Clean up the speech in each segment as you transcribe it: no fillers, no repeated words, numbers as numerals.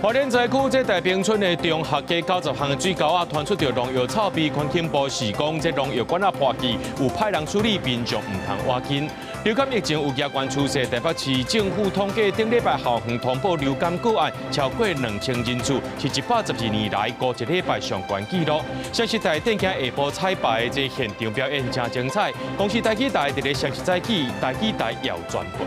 花蓮在區這大坪村的中學街90巷的水溝仔，傳出著農藥臭味，環境部是講這農藥管仔破去，有派人處理，民眾毋通倚近。流感疫情有加懸趨勢，台北市政府統計頂禮拜校園通報流感個案超過2000人次，是112年來孤一禮拜上懸紀錄。雙十台電競下晡彩排的這現場表演誠精彩，公視台語台佇咧雙十早起台語台也有轉播。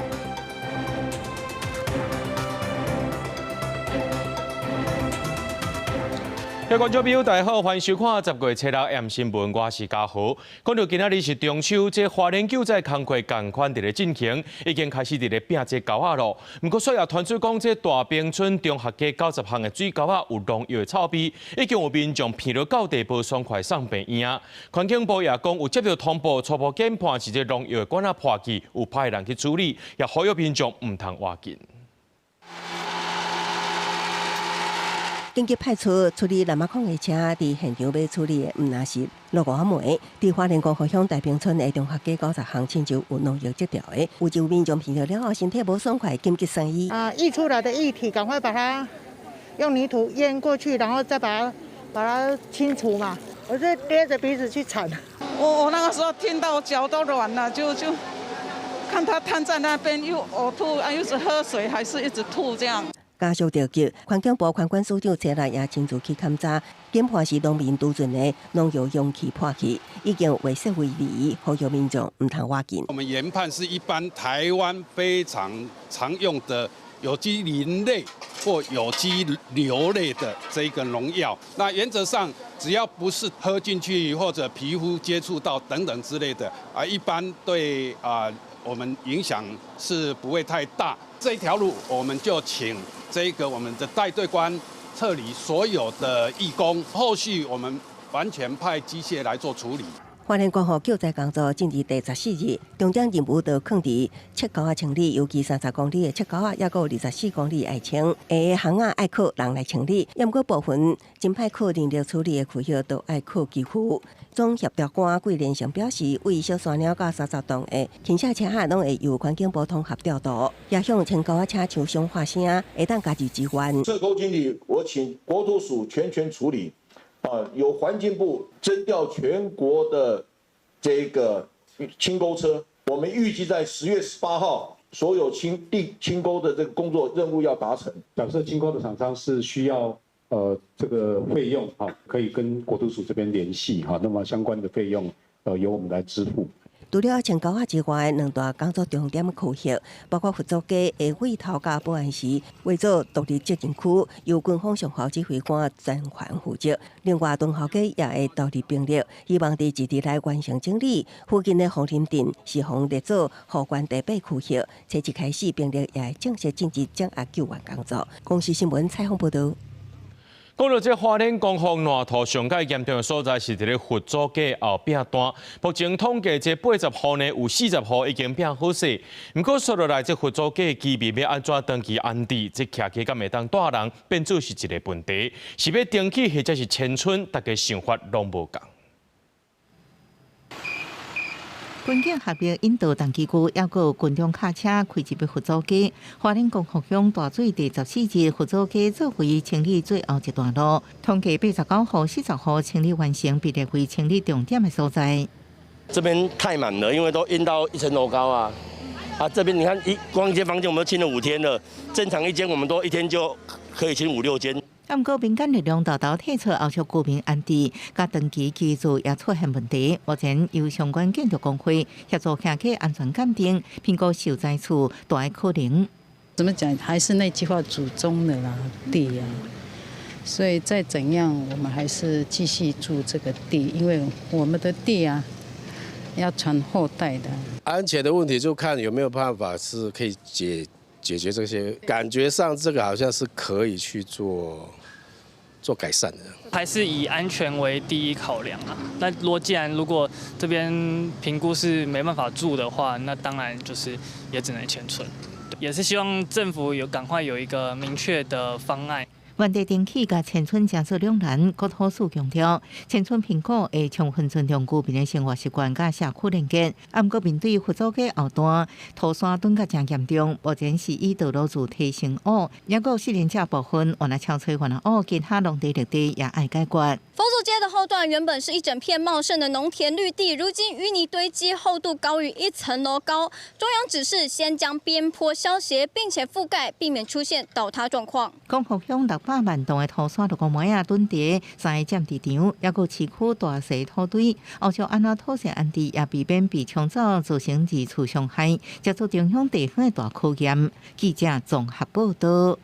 各位觀眾朋友，大家好，歡迎收看10月7日 M 新聞，我是嘉豪。講到今仔日是中秋，這花蓮救災工課仝款佇咧進行，已經開始佇咧拚這溝仔囉。毋過，煞也傳出講，這大坪村中學街90巷的水溝仔有農藥的臭味，已經有民眾鼻著到地步，爽快送病院。環境部也講有接到通報，初步研判是這農藥管仔破去，有派人去處理，也呼籲民眾毋通倚近。緊急派出處理垃圾礦的車，佇現場欲處理的，毋但是落五枚。佇花蓮光復鄉大坪村的中學街90巷，親像有農藥積著的，有一民眾鼻著了後，身體無爽快，緊急送醫。啊，溢出來的液體，趕快把它用泥土淹過去，然後再把它清除嘛。我就捏著鼻子去鏟。我那個時候聽到腳都軟了，就看他癱在那邊，又嘔吐，啊，又是喝水，還是一直吐這樣。家屬著急，環境部環管署長車來也親自去勘查，檢判是農民儲存的農藥容器破去，已經畫設圍籬，呼籲民眾毋通倚近。我們研判是一般台灣非常常用的有機磷類或有機硫類的這個農藥。那原則上只要不是喝進去或者皮膚接觸到等等之類的，啊，一般對啊我們影響是不會太大。這一條路我們就請這個我們的帶隊官撤離所有的義工，後續我們完全派機械來做處理。花蓮光復救災工作進入第14日，重點任務就囥佇切溝仔清理，尤其30公里的切溝仔，抑閣有24公里愛清，下巷仔愛靠人來清理，毋過部分真歹靠人力處理的區域，都愛靠機具。總協調官桂連成表示，位小山嶺到30棟的傾斜車仔，攏會由環境部統合調度，也向清溝仔車廠商發聲，會當加入支援。這溝清理，我請國土署全權處理。啊，由環境部徵調全國的這個清溝車，我們預計在10月18號，所有清地清溝的這個工作任務要達成。假設清溝的廠商是需要這個費用，哈，可以跟國土署這邊聯繫，哈，那麼相關的費用由我們來支付。除了清溝仔之外，兩大工作重點區域，包括佛祖街下尾頭佮保安寺，劃做獨立責任區，由軍方上校指揮官專權負責。另外，敦孝街也會投入兵力，希望佇一日內完成整理。附近的鳳林鎮是予列做雨冠第八區域，初一開始兵力也會正式進入掌握救援工作。公視新聞採訪報導。講到這花蓮光復爛土上蓋嚴重的所在是佇咧佛祖街後壁段。目前統計這80戶呢，有40戶已經拚好勢。毋過說落來，這佛祖街居民欲按怎轉去安置？這徛家敢會當蹛人，變做是一個問題。是欲登記或者是遷村，大家想法攏無仝。軍警合力引導重機具，抑閣有軍用卡車開入去佛祖街，花蓮光復鄉大水第14日，佛祖街作為清理最後一段路，統計89戶、40戶清理完成，被列為清理重點的所在。這邊太滿了，因為都淹到一層樓高啊！啊，這邊你看一光一間房間，我們都清了5天了，正常一間我們都一天就可以清五六間。毋過民間力量沓沓退出，後續居民安置，佮長期居住也出現問題。目前由相關建築工會協助徛家安全鑑定，評估受災厝大可能。怎麼講？還是那句話，祖宗的啦地啊。所以再怎樣，我們還是繼續住這個地，因為我們的地啊，要傳後代的。安全的問題就看有沒有辦法是可以解決這些，感覺上這個好像是可以去做改善的。還是以安全為第一考量啊。那如果既然如果這邊評估是沒辦法住的話，那當然就是也只能遷村。也是希望政府有趕快有一個明確的方案。原地重起佮迁村成做兩難，國土署強調，遷村評估會充分尊重居民的生活習慣佮社區連結。啊，毋過面對佛祖街後段土山頓較誠嚴重，目前是以道路自提升挖，抑閣有四連車部分原來超吹原來挖，其他農地綠地也愛解決。佛祖街的後段原本是一整片茂盛的農田綠地，如今淤泥堆積厚度高於一層樓高。中央指示先將邊坡消斜，並且覆蓋，避免出現倒塌狀況。光復鄉600萬棟的土山六個麥仔囤佇三个佔地場，抑閣市區大細土堆，後續按怎妥善安置，也避免被沖走，造成二次傷害，這做中央地方的大考驗。記者綜合報道。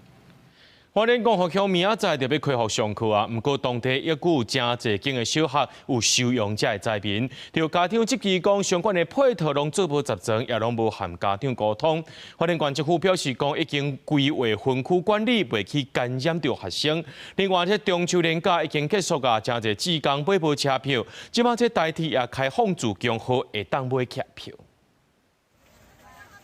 花蓮光復鄉明仔載就欲恢復上課啊，毋過當地猶閣有誠濟間的小學有收容這的災民，著家長質疑講相關的配套攏做無十全，也攏無和家長溝通。花蓮縣政府表示講，已經規劃分區管理，袂去感染著學生。另外，這中秋連假已經結束啊，誠濟志工買無車票，這擺這台鐵也開放自強號會當買車票。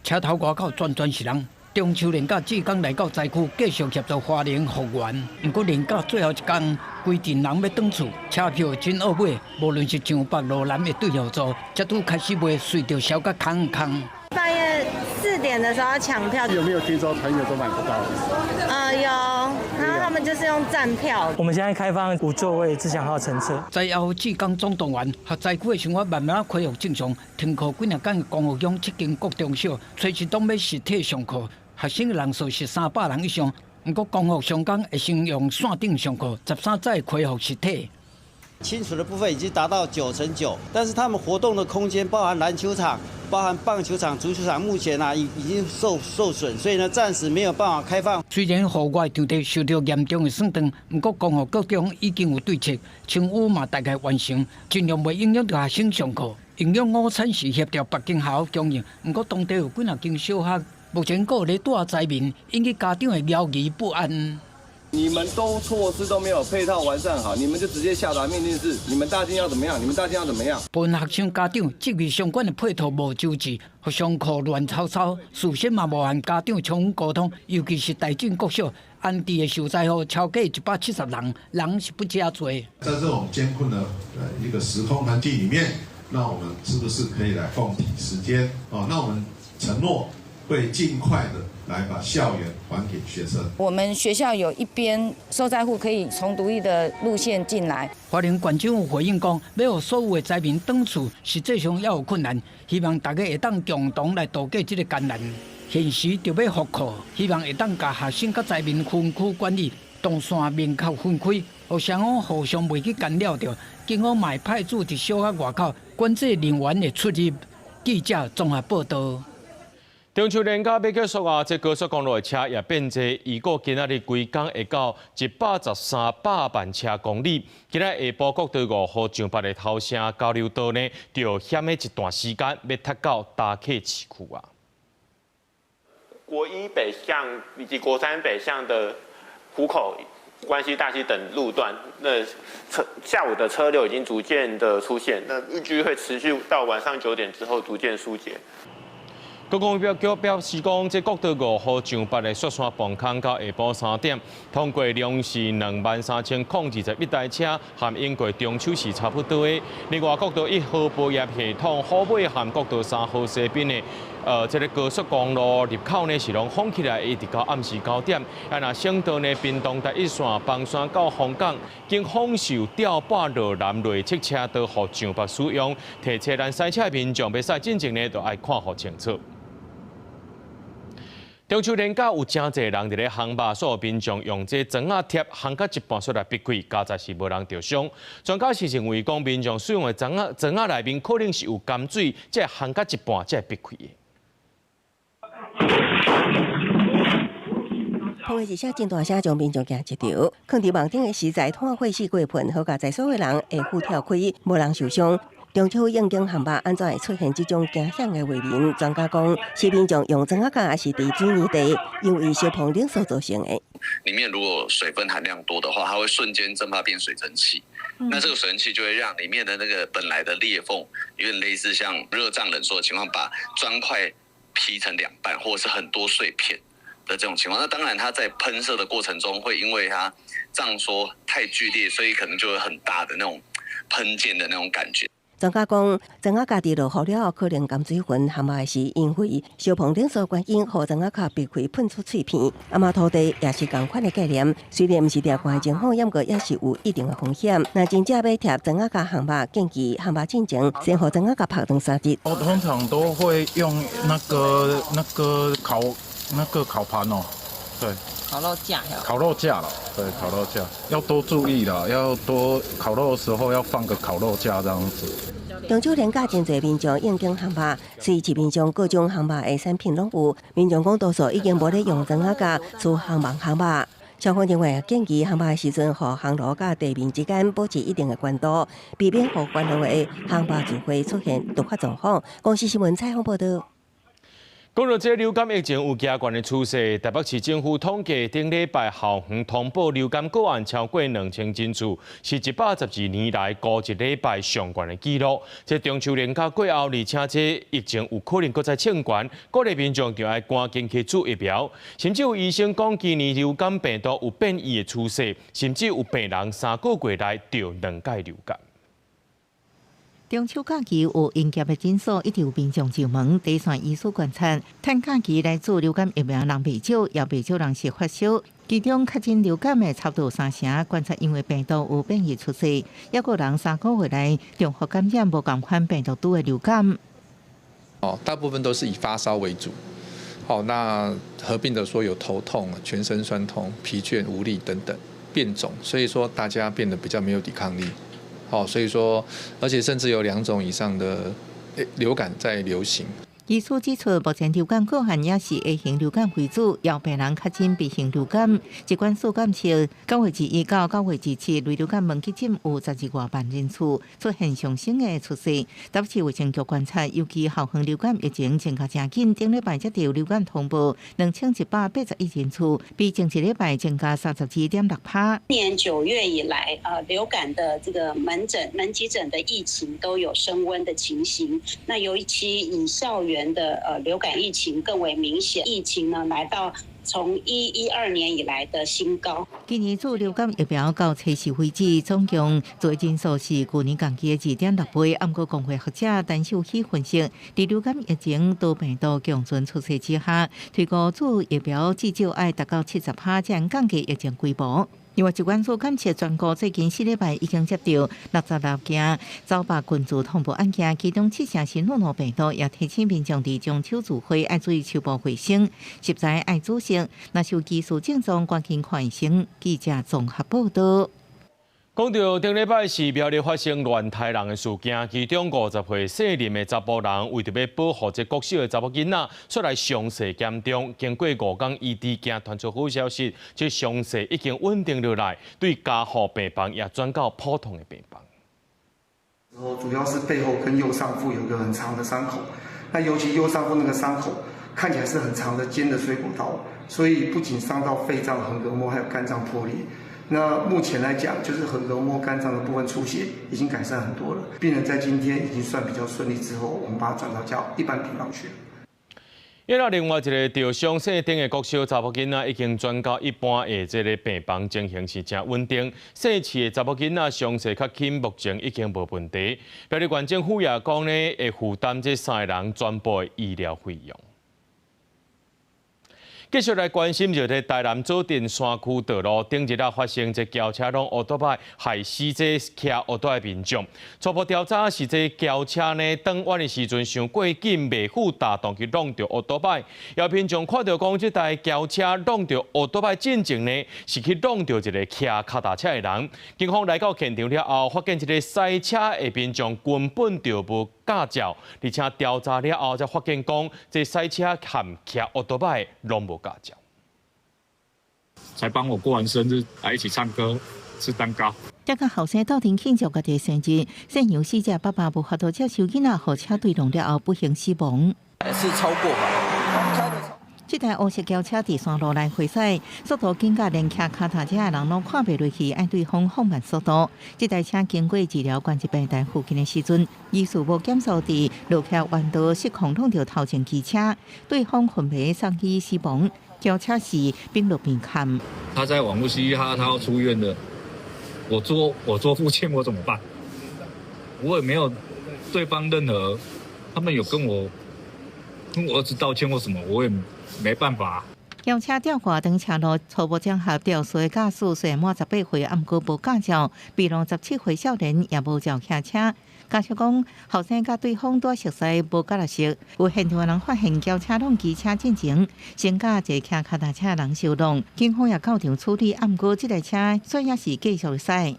車頭外口全全是人。中秋連假志工來到災區，繼續協助花蓮復原。毋過連假最後一工，規陣人欲轉厝，車票真惡買，無論是上北路南的對號座，才拄開始賣，隨著燒甲空空。半夜4點的時候要搶票，有沒有聽說朋友都買不到？有，然後他們就是用站票。我們現在開放無座位自強號乘車。災後志工總動員，予災區的生活慢慢恢復正常。停課幾若工的光復鄉七間國中小，隨時都欲實體上課。學生人數是300人以上，毋過光復上工會先用線頂上課，13再恢復實體。清除的部分已經達到99%，但是他們活動的空間，包含籃球場、包含棒球場、足球場，目前啊已經受損，所以呢暫時沒有辦法開放。雖然戶外場地受到嚴重的損斷，毋過光復國中已經有對策，清淤嘛大概完成，盡量袂影響著學生上課。營養午餐是協調北京學校供應，毋過當地有幾若間小學，目前閣有咧蹛災民，引起家長的猶疑不安。你們都措施都沒有配套完善好，你們就直接下達命令是：你們大廳要怎麼樣？你們大廳要怎麼樣？部分學生家長質疑相關的配套無周至，予上課亂糟糟，事先嘛無和家長充分溝通，尤其是大圳國小安置的受災戶超過170人，人是不加濟。在這種艱困的一個時空環境裡面，那我們是不是可以來共體時艱？哦，那我們承諾會盡快的來把校園還給學生。我們學校有一邊受災戶可以從獨立的路線進來。花蓮縣政府回應講，欲予所有的災民轉厝，實際上猶有困難，希望大家會當共同來渡過這個艱難。現時就欲復課，希望會當共學生佮災民分區管理，動線明確分開，予雙方互相袂去干擾著。警方嘛會派駐佇小學外口管制人員的出入。記者綜合報道。中秋連假欲結束啊！這高速公路的車也變濟，預估今仔日規工會到113百萬車公里。今仔下晡國道5號上北的頭城交流道呢，就險欲一段時間欲塞到大溪市區啊。國一北向以及國三北向的湖口、關西、大溪等路段，那車下午的車流已經逐漸的出現，那預計會持續到晚上9點之後逐漸疏解。觀光局表示講，這國道5號上北的雪山磅空到下晡3點，通過量是23,021台車，和經過中秋時差不多的。另外，國道1號報業系統虎尾和國道3號西邊的，這个高速公路入口呢是攏封起來，一直到暗時9點。啊，若省道呢，屏東台一線枋山到鳳港，經豐秀吊擺落南內側車道，予上北使用。提醒咱駛車的民眾，欲駛進前呢，就愛看予清楚。中秋連假有誠濟人佇咧烘肉，所以民眾用這磚仔貼烘到一半煞來逼開，佳哉是無人著傷。專家是認為講，民眾使用的磚仔磚仔內面可能是有含水，才會烘到一半才會逼開的。砰的一聲真大聲，將民眾驚一跳。囥佇網頂的食材炭火四過噴，好佳哉所有人會赴跳開，無人受傷。中秋應景烘肉按怎會出現這種驚險的畫面？專家講，是民眾用磚仔架，抑是佇水泥地，因為燒膨冷所造成的。裡面如果水分含量多的話，它會瞬間蒸發變水蒸氣。那這個水蒸氣就會讓裡面的那個本來的裂縫，有點類似像熱脹冷縮的情況，把磚塊劈成兩半，或者是很多碎片。的這種情況。那當然，它在噴射的過程中，會因為它脹縮太劇烈，所以可能就會很大的那種噴濺的那種感覺。專家講，庄仔跤佇落雨了後，可能含水分含的是因為燒棚冷縮原因，予庄仔跤避開噴出碎片。啊嘛，土地也是仝款的概念，雖然毋是定寒的情況，毋過也是有一定的風險。若真正欲貼庄仔跤項目，建議項目進前先予庄仔跤曝長3日。我通常都會用那個烤盤哦，對，烤肉架，烤肉架啦，對，烤肉架要多注意啦，要多烤肉的時候要放個烤肉架這樣子。中秋連假真濟民眾應景烘肉，雖市面上各種烘肉的產品攏有，民眾講多數已經無咧用庄仔跤厝烘網烘肉。消防人員建議烘肉的時陣，予烘爐佮地面之間保持一定的懸度，避免予懸爐的烘肉聚火出現突發狀況。公視新聞採訪報導。講到這流感疫情有加懸的趨勢，台北市政府統計頂禮拜校園通報流感個案超過2000人次，是112年來孤一禮拜上懸的紀錄。這中秋連假過後，而且這疫情有可能閣再衝懸，鼓勵民眾就愛趕緊去注疫苗。甚至有醫生講，今年流感病毒有變異的趨勢，甚至有病人3個月內著兩擺流感。中秋假期有營業的診所，一直有民眾上門，第一線醫師觀察，趁假期來注流感疫苗人袂少，也袂少人是發燒。其中確診流感的差不多三成，觀察因為病毒有變異趨勢，抑閣有人3個月內重複感染無仝款病毒株的流感。哦，大部分都是以發燒為主。好，那合併的說有頭痛、全身痠痛、疲倦無力等等變種，所以說大家變得比較沒有抵抗力。好，所以說，而且甚至有兩種以上的流感在流行。醫師指出，目前流感個案也是 A 型流感為主，有病人確診 B 型流感。疾管署監測，9月21到9月27，類流感門急診有12外萬人次出現上升的趨勢。台北市衛生局觀察，尤其校園流感疫情增加誠緊，頂禮拜接著流感通報2181人次，比前一禮拜增加32.6%。今年9月以來，流感的這個門診、門急診的疫情都有升溫的情形。那尤其以校園的流感疫情更為明顯，疫情呢來到從112年以來的新高。今年注流感疫苗到測試為止，總共做人數是舊年同期的2.6倍。毋過公衛學者陳秀喜分析，佇流感疫情多病毒共存趨勢之下，推估注疫苗至少愛達到70%，才能降低疫情規模。另外，疾管署監測全國最近4禮拜已經接著66件走罷群聚通報案件，其中七成是諾如病毒，也提醒民眾佇中秋聚會愛注意手部衛生，食材愛煮熟，若是有疑似症狀，趕緊看醫生。記者綜合報導。講著頂禮拜是苗栗發生亂刣人的事件，其中50歲姓林的查埔人為著欲保護這國小的查某囡仔，煞來傷勢嚴重。經過5工醫治，驚傳出好消息，這傷勢已經穩定落來，對加護病房也轉到普通的病房。主要是背後跟右上腹有一個很長的傷口，那尤其右上腹那個傷口看起來是很長的尖的水果刀，所以不僅傷到肺臟、橫膈膜，還有肝臟破裂。那目前來講，就是橫膈膜、肝臟的部分出血已經改善很多了。病人在今天已經算比較順利之後，我們把他轉到較一般病房去。因為另外一個著傷姓丁的國小查某囡仔已經轉到一般的這个病房，情形是誠穩定。姓徐的查某囡仔傷勢較輕，目前已經無問題。苗栗縣政府也講呢，會負擔這三个人全部的醫療費用。繼續來關心就是台南左鎮山區道路頂日仔發生這轎車挵烏多擺害死這騎烏多擺民眾。初步調查是這轎車呢，轉彎的時陣傷過緊，袂赴踏動去挵著烏多擺。有民眾看著講，這台轎車挵著烏多擺進前呢，是去挵著一個騎跤踏車的人。警方來到現場了後，發現這個駛車的民眾根本就無駕照，而且調查了後才發現講，這駛車和騎烏多擺攏無駕照。才幫我過完生日，來一起唱歌、吃蛋糕。這個後生鬥陣慶祝家己生日，姓楊死者爸爸無法度接受囡仔予車對撞了後不幸死亡。是超過吧？這台烏色轎車佇山路來回駛，速度緊甲連騎跤踏車的人攏看袂落去，愛對方放慢速度。這台車經過治療關疾病台附近的時陣，疑似無減速佇落坡彎道失控挵著頭前機車，對方昏迷送醫死亡。轎車是冰路邊坎。他在網路嘻嘻哈哈，他要出院的，我做復健，我怎麼辦？我也沒有對方任何，他們有跟我兒子道歉或什麼，我也沒辦法。轎車吊掛長車路，初步偵查肇事的駕駛雖然滿18歲，毋過無駕照，被攏17歲少年也無照騎車。家屬講，後生佮對方拄熟似，無佮來熟。有現場的人發現轎車攏機車進前，先共一個騎跤踏車的人相挵，警方也到場處理。毋過這台車雖然是繼續駛。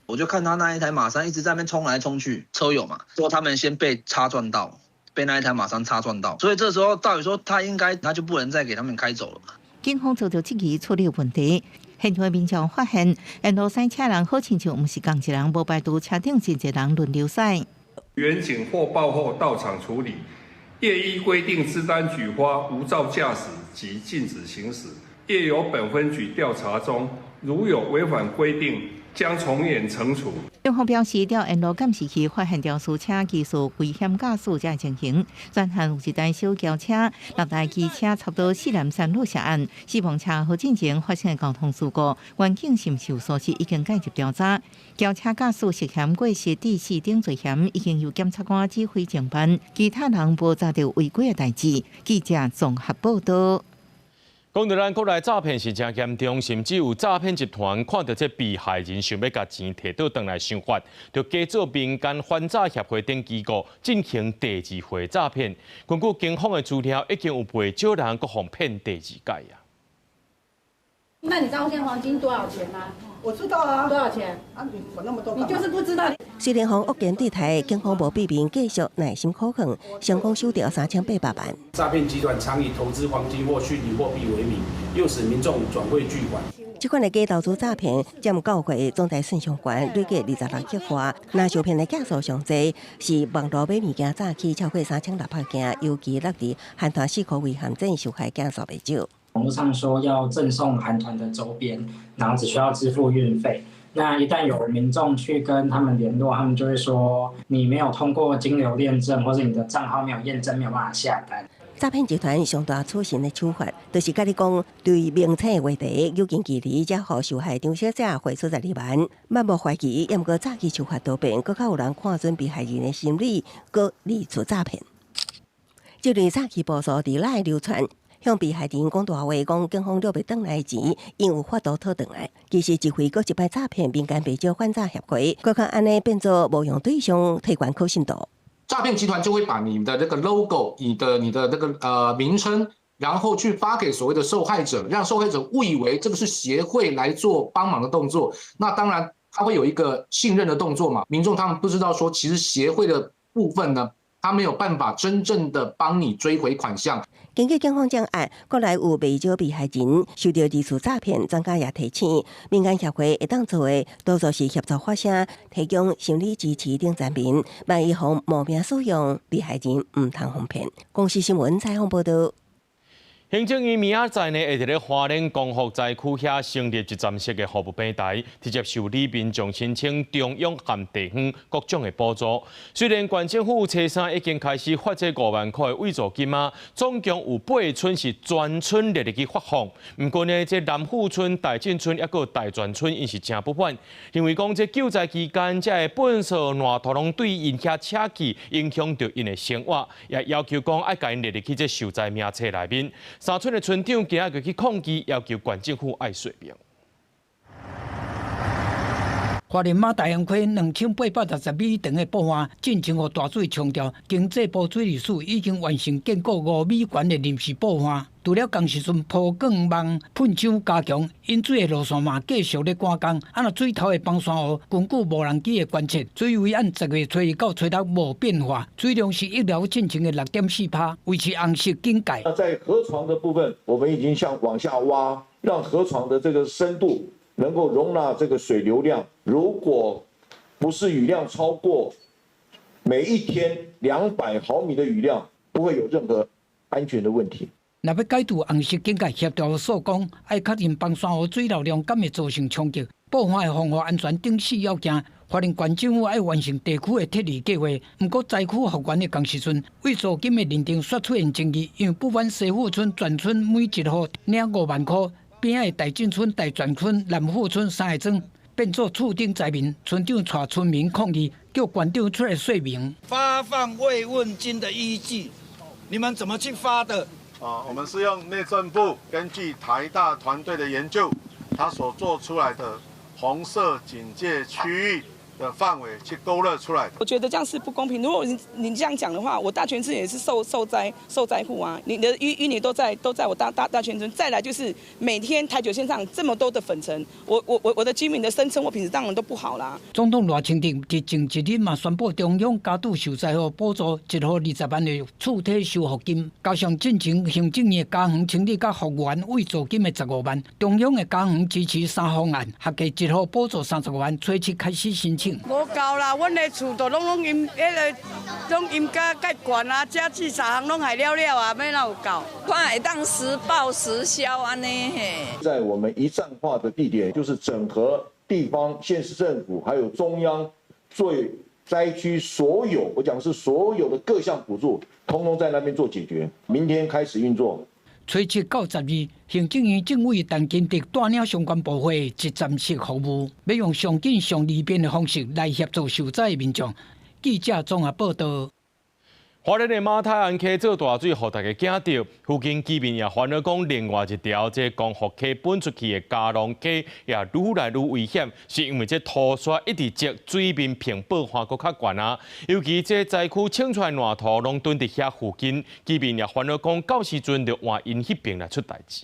我就看他那一台馬三一直在那邊衝來衝去，車友嘛，說他們先被擦撞到，被那一台馬三擦撞到，所以這時候到底說他應該，他就不能再給他們開走了。警方遭到質疑處理問題，現場民眾發現沿路駛車人好親像毋是仝一人，無排除車頂真濟人輪流駛。員警獲報後到場處理，業依規定支單舉發無照駕駛及禁止行駛，業由本分局調查中，如有違反規定，將從嚴懲處。警方表示，調沿路監視器發現肇事車技術危險駕駛這情形，全線有一台小轎車、六台機車，差不多四男三女涉案，死亡車禍進前發生的交通事故，員警是毋是有疏失，已經介入調查。轎車駕駛涉嫌過失致死等罪嫌，已經由檢察官指揮偵辦，其他人無查著違規的代誌。記者綜合報道。講到咱國內詐騙是真嚴重，甚至有詐騙集團看著這被害人想欲共錢提倒轉來想法，就假做民間反詐協會等機構進行第二回詐騙。根據警方的資料，已經有袂少人閣予騙第二擺啊。那你知道現在黃金多少錢嗎？我知道啊。多少錢？啊，你管那麼多？你就是不知道。雖然予惡言對待，警方無避免繼續耐心苦勸，成功收著3800萬。詐騙集團常以投資黃金或虛擬貨幣為名，誘使民眾轉匯巨款。這款的假投資詐騙，佔九月總台算上懸，累計26億外。若受騙的件數上濟，是網路買物件詐欺超過3600件，尤其落佇韓團四箍圍陷阱受害件數袂少。網路上說要贈送韓團的周邊，然後只需要支付運費。那一旦有民眾去跟他們聯絡，他們就會說你沒有通過金流驗證，或者你的賬號沒有驗證，沒有辦法下單。詐騙集團上大出神的手法，就是共你講對明星的話題有近距離，才予受害張小姐匯出12萬，滿目懷疑，猶毋過詐欺手法多變，閣較有人看準被害人的心理，閣二次詐騙。這類詐欺步數佇內流傳。向被害人講大話，講警方掠袂轉來錢，𪜶有法度討轉來。其實一回閣一擺詐騙民間袂少反詐協會，閣較按呢變做冒用對象提懸可信度。詐騙集團就會把你的那個 logo、你的那個名稱，然後去發給所謂的受害者，讓受害者誤以為這個是協會來做幫忙的動作。那當然，他會有一個信任的動作嘛。民眾他們不知道說，其實協會的部分呢，他沒有辦法真正的幫你追回款項。根據警方偵案，國內有袂少被害人受著二次詐騙，專家也提醒，民間協會會當做的，多數是協助發聲、提供心理支持等產品，萬一予冒名使用，被害人毋通予騙。公視新聞採訪報導。行政院明仔載呢，會佇咧花蓮光復在區遐成立一站式的服務平台，直接受理民眾申請中央和地方各種的補助。雖然縣政府初三已經開始發這5萬塊的慰助金啊，總共有八個村是全村列入去發放。毋過呢，這南富村、大進村抑閣大泉村，𪜶是誠不滿，認為講這救災期間，這个糞埽爛土攏對𪜶遐車去，影響著𪜶的生活，也要求講愛共𪜶列入去這受災名冊內面。三村的村長今仔日去抗議，要求縣政府愛說明。花蓮馬大陽溪2860米長的駁岸，進前予大水沖掉，經濟部水利署已經完成建構5米懸的臨時駁岸。除了仝時陣鋪管網噴槍加強，引水的路線嘛繼續咧趕工。啊，若水頭的崩山湖，根據無人機的觀測，水位按10月初一到初六無變化，水量是一寮進前的6.4%，維持紅色警戒。那在河床的部分，我們已經向往下挖，讓河床的這個深度能夠容納這個水流量。如果不是雨量超過每一天200毫米的雨量，不會有任何安全的問題。若欲解除紅色警戒，協調署講，愛確認崩山湖水流量敢會造成衝擊，駁岸的防護安全等四要件。花蓮縣政府愛完成地區的撤離計劃，毋過災區復原的仝時陣，慰助金的認定煞出現爭議，因為不管西富村全村每一戶領5萬箍，邊仔的大圳村、大泉村、南富村三个庄變做次等災民，村長帶村民抗議，叫縣長出來說明。發放慰問金的依據，你們怎麼去發的？啊，我們是用內政部根據台大團隊的研究，他所做出來的紅色警戒區域的範圍去勾勒出來。我覺得這樣是不公平。如果你這樣講的話，我大泉村也是受災戶啊。你的淤泥都在我大泉村。再來就是每天台九線上這麼多的粉塵，我的居民的生活品質當然都不好啦。總統賴清德佇前一日嘛宣布，中央加注受災戶補助一戶20萬的厝體修復金，加上進前行政院家園清理佮復原慰助金的15萬，中央的家園支持三方案，合計一戶補助35萬，初七開始申請。無夠啦，阮的厝都攏淹，彼个攏淹甲蓋懸啊，這四三項攏害了了啊，欲哪有夠？看會當實報實銷按呢嘿。在我們一站化的地點，就是整合地方縣市政府還有中央對災區所有，我講是所有的各項補助，通通在那邊做解決。明天開始運作。初七到12，行政院政委陳金德帶領相關部會一站式服務，欲用上緊上利便的方式來協助受災的民眾。記者綜合報道。花蓮的馬太鞍溪做大水，予大家驚著。附近居民也煩惱講，另外一條這光復溪分出去的嘉農溪也愈來愈危險，是因為這土沙一直積，水面平爆還閣較懸啊。尤其這災區清出來爛土攏囤佇遐附近，居民也煩惱講，到時陣就換𪜶彼爿來出代誌。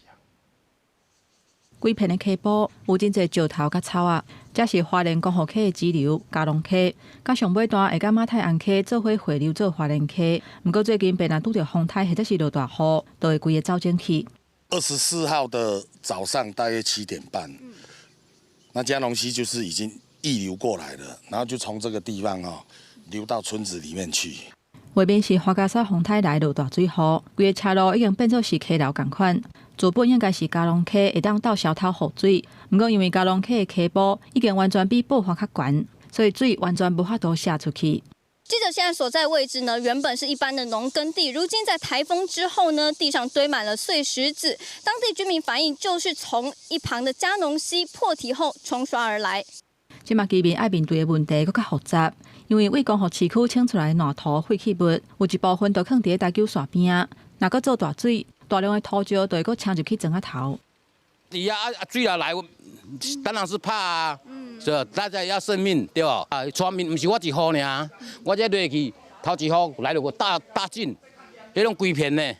規片的溪埔有真濟石頭佮草仔，這是花蓮光復溪的支流嘉農溪，佮上尾段會佮馬太鞍溪做伙匯流做花蓮溪。毋過最近變若拄著風颱或者是落大雨，就會規个走整去。 24號的早上大約7點半，那嘉農溪就是已經溢流過來了，然後就從這個地方哦流到村子裡面去。畫面是樺加沙風颱來落大水雨，規个車路已經變做是溪流仝款。原本應該是嘉農溪會當鬥消透雨水，毋過因為嘉農溪的溪埔已經完全比爆發較懸，所以水完全無法度瀉出去。記者現在所在位置呢，原本是一般的農耕地，如今在颱風之後呢，地上堆滿了碎石子。當地居民反映，就是從一旁的嘉農溪破堤後沖刷而來。這馬居民愛面對的問題閣較複雜，因為對光復市區清出來的爛土廢棄物，有一部分都囥佇台九線邊仔，若閣做大水，大量的土石就會閣沖入去庄仔頭。底下啊水若來，當然是怕啊，是吧？大家要生命對吧？啊，村民毋是我一戶爾，我這落去頭一戶來了個大大進，彼攏規片呢。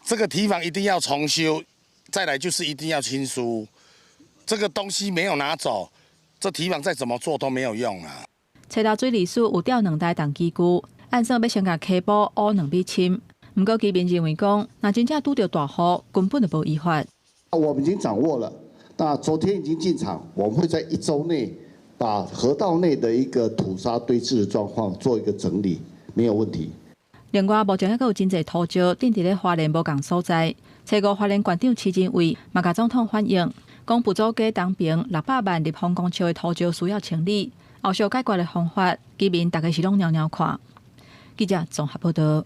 這個堤防一定要重修，再來就是一定要清疏，這個東西沒有拿走，這堤防再怎麼做都沒有用啊。車頭水利署有調兩台重機具，按算欲先共溪埔挖2米深。毋過居民認為講，若真正拄著大雨，根本就無依法。我們已經掌握了，那昨天已經進場，我們會在一周內把河道內的一個土沙堆置的狀況做一個整理，沒有問題。另外，目前猶閣有真濟土石囤佇咧花蓮無仝所在。初五花蓮縣長徐仁偉嘛共總統反映，講埔祖街東爿600萬立方公尺的土石需要清理，後續解決的方法，居民逐家是攏蹺蹺看。記者綜合報道。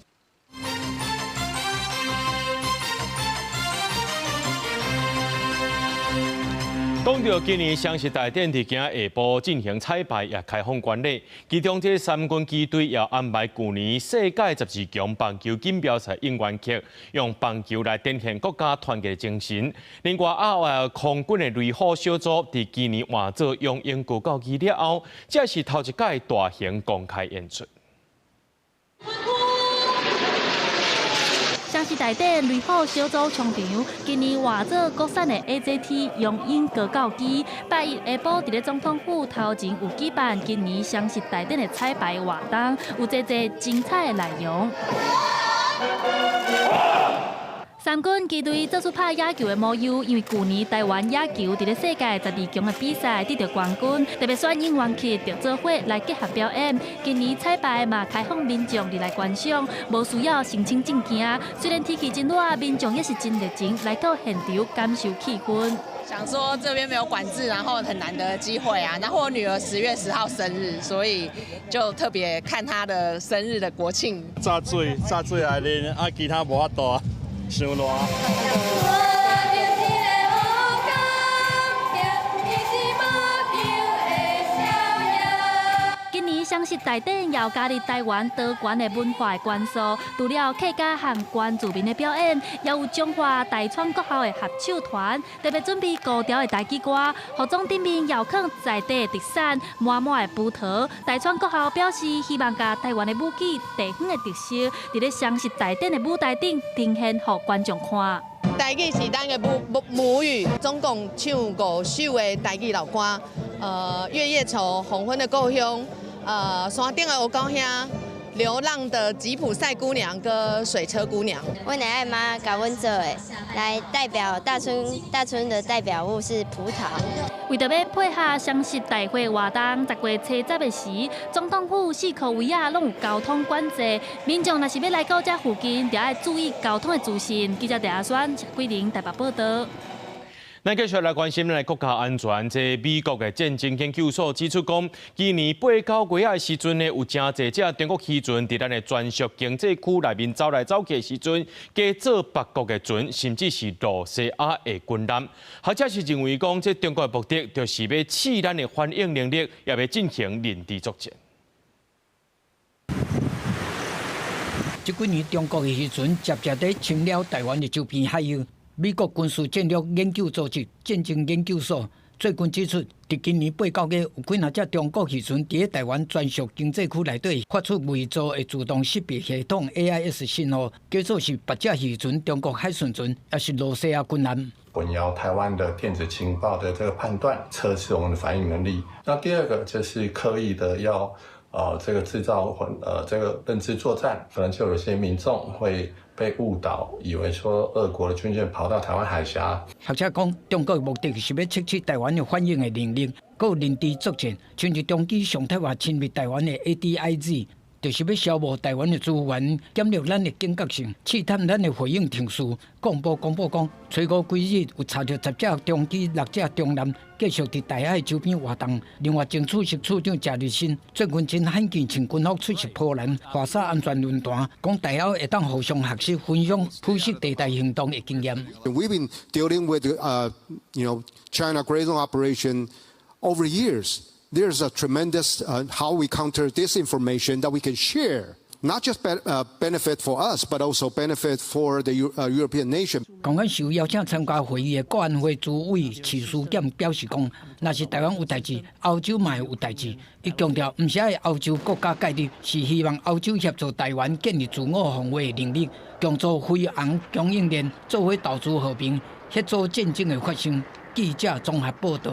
講到今年雙十大典佇今下晡進行彩排，也開放觀禮。其中，這三軍機隊也安排舊年世界12強棒球錦標賽應援曲，用棒球來展現國家團結精神。另外，亞外空軍的雷虎小組佇今年換做雄鷹高教機了後，這是頭一擺大型公開演出。雙十大典雷虎小組衝場，今年換做國產的 AJT 雄鷹高教機。拜一下晡，佇咧總統府頭前有舉辦今年雙十大典的彩排活動，有濟濟精彩的內容。三軍機隊做出拍野球的模樣，因為舊年台灣野球佇咧世界12強的比賽得著冠軍，特別選應援曲著做伙來結合表演。今年彩排嘛開放民眾入來觀賞，無需要申請證件。雖然天氣真熱，民眾也是真熱情來到現場感受氣氛。想說這邊沒有管制，然後很難得的機會啊。然後我女兒10月10號生日，所以就特別看她的生日的國慶。炸水，炸水來啉，啊，其他無法度啊，傷熱。今年雙十大典又加入台灣多元的文化元素，除了客家和原住民的表演，也有彰化大川國校的合唱團，特別準備高調的台語歌，服裝頂面又囥在地的特產滿滿的葡萄。大川國校表示，希望共台灣的舞技、地方的特色，佇咧雙十大典的舞台頂呈現予觀眾看。台語是咱的母語，總共唱五首的台語老歌，月夜愁、黃昏的故鄉。山頂的烏狗兄、流浪的吉普賽姑娘跟水車姑娘。阮的愛媽共阮做的，來代表大村，大村的代表物是葡萄。為著欲配合雙十大會活動，10月初十的時，總統府四箍圍仔攏有交通管制，民眾若是欲來到這附近，著愛注意交通的資訊。記者鄭阿選、謝桂玲台北報導。咱繼續來關心咱的國家安全。這美國的戰爭研究所指出講，今年八九月的時陣呢，有誠濟隻中國漁船佇咱的專屬經濟區內面走來走去的時陣，假做別國的船，甚至是露西亞的軍艦。學者是認為講，這中國的目的就是欲試咱的反應能力，也欲進行認知作戰。這幾年中國的漁船捷捷佇侵擾台灣的周邊海域。美國軍事戰略研究組織戰爭研究所最近指出，佇今年八九月有幾若隻中國漁船佇咧台灣專屬經濟區內底發出偽造的自動識別系統 AIS 信號，假做是別隻漁船、中國海巡船，抑是露西亞軍艦。混淆台灣的電子情報的這個判斷，測試我們的反應能力。那第二個就是刻意的要，這個製造混，這個認知作戰，可能就有些民眾會被誤導，以為說俄國的軍艦跑到台灣海峽。學者講，中國的目的是欲測試台灣的反應的能力，閣有認知作戰，像是長期常態化侵入台灣的 ADIZ，就是欲消磨台灣的資源，減弱咱的警覺性，試探咱的回應程序。國防部公布講，初五規日有查著十隻中機、六隻中艦繼續佇台海周邊活動。另外，政處室處長謝日新最近真罕見穿軍服出席波蘭華沙安全論壇，講台歐會當互相學習分享灰色地帶行動的經驗。 We've been dealing with China Gray Zone operation over years. There's a tremendous how we counter disinformation that we can share, not just benefit for us, but also benefit for the European nation. 共款受邀請參加會議的國安會主委徐書儉表示講，若是台灣有代誌，歐洲嘛會有代誌。伊強調，毋是愛歐洲國家介入，是希望歐洲協助台灣建立自我防衛的能力，共組飛航供應鏈，做伙投資和平，遏阻戰爭的發生。記者綜合報導。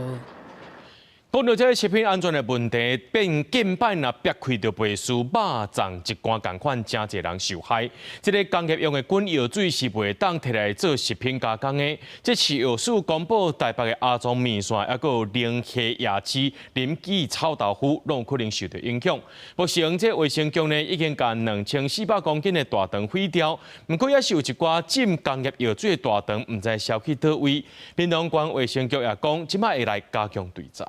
講到這個食品安全的問題，變近擺若煏開就袂輸肉粽一罐仝款，誠濟人受害。這个工業用的滾藥水是袂當提來做食品加工的。這次藥署公布台北的阿宗麵線，抑閣有寧夏夜市林記臭豆腐，攏有可能受著影響。目前這衛生局呢已經共2400公斤的大腸毀掉，毋過也是有一寡浸工業藥水的大腸，毋知銷去佗位。屏東縣衛生局也講，這擺會來加強追查。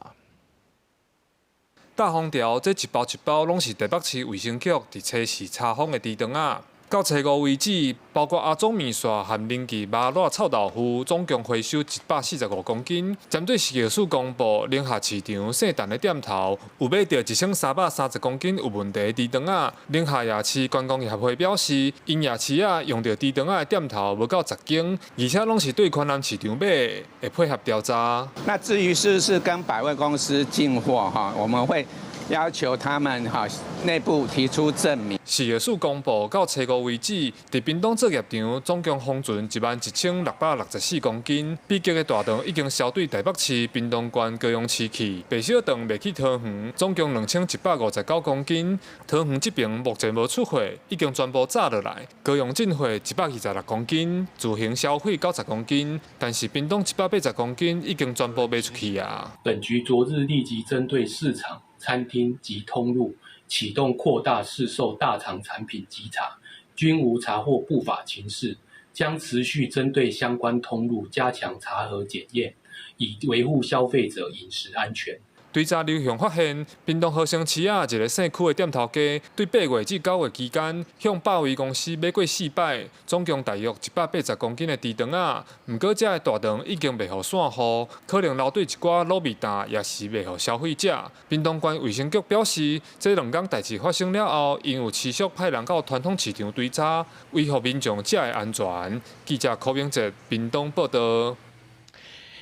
大風條這一包一包攏是台北市衛生局佇初四查封的豬腸仔。到初五為止，包括阿宗麵線和林記麻辣臭豆腐，總共回收145公斤。針對食藥署公布，寧夏市場姓陳的店頭有買著1330公斤有問題的豬腸仔。寧夏夜市觀光協會表示，𪜶夜市仔用著豬腸仔的店頭無夠10間，而且攏是對寬南市場買的，會配合調查。那至於是不是跟百貨公司進貨哈，我們會要求他們哈內部提出證明。食藥署公布到初五為止，佇屏東作業場總共封存11,664公斤，比格的大腸已經銷對台北市、屏東縣、高雄市去，白小腸賣去桃園，總共2159公斤。桃園這邊目前無出貨，已經全部紮落來。高雄進貨126公斤，自行銷毀90公斤，但是屏東180公斤已經全部賣出去啊。本局昨日立即針對市場、餐廳及通路啟動擴大市售大腸產品稽查，均無查獲不法情事，將持續針對相關通路加強查核檢驗，以維護消費者飲食安全。追查流向發現，屏東和生市仔一个姓區的店頭家，對8月至9月期間，向百威公司買過四擺，總共大約180公斤的豬腸仔。毋過，這个大腸已經賣予散戶，可能留對一寡滷味擔，也是賣予消費者。屏東縣衛生局表示，這兩工代誌發生了後，𪜶有持續派人到傳統市場追查，維護民眾食的安全。記者柯明哲屏東報導。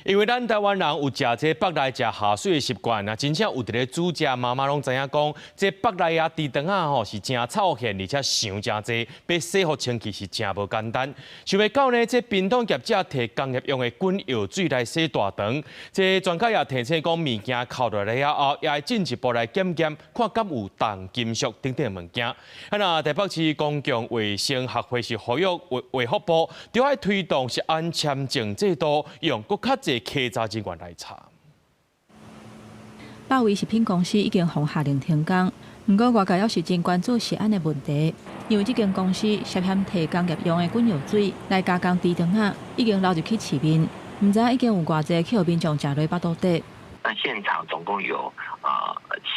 因為咱台灣人有食這腹內食下水的習慣啊，真正有佇咧煮食，媽媽攏知影講，這腹內啊豬腸仔吼是誠臭現，而且傷誠濟，欲洗予清氣是誠無簡單。想袂到呢，這屏東業者提工業用的滾藥水來洗大腸，這專家也提醒講，物件扣落來了後，也會進一步來檢驗，看敢有重金屬等等的物件。啊，那台北市公共衛生學會是呼籲衛福部，著愛推動食安簽證制度，用閣較濟稽查人員來查。百威食品公司已經予下令停工，毋過外界猶是真關注食安的問題，因為這間公司涉嫌提工業用的滾藥水來加工豬腸仔，已經流入去市面，毋知已經有偌濟去予民眾食落腹肚底。那現場總共有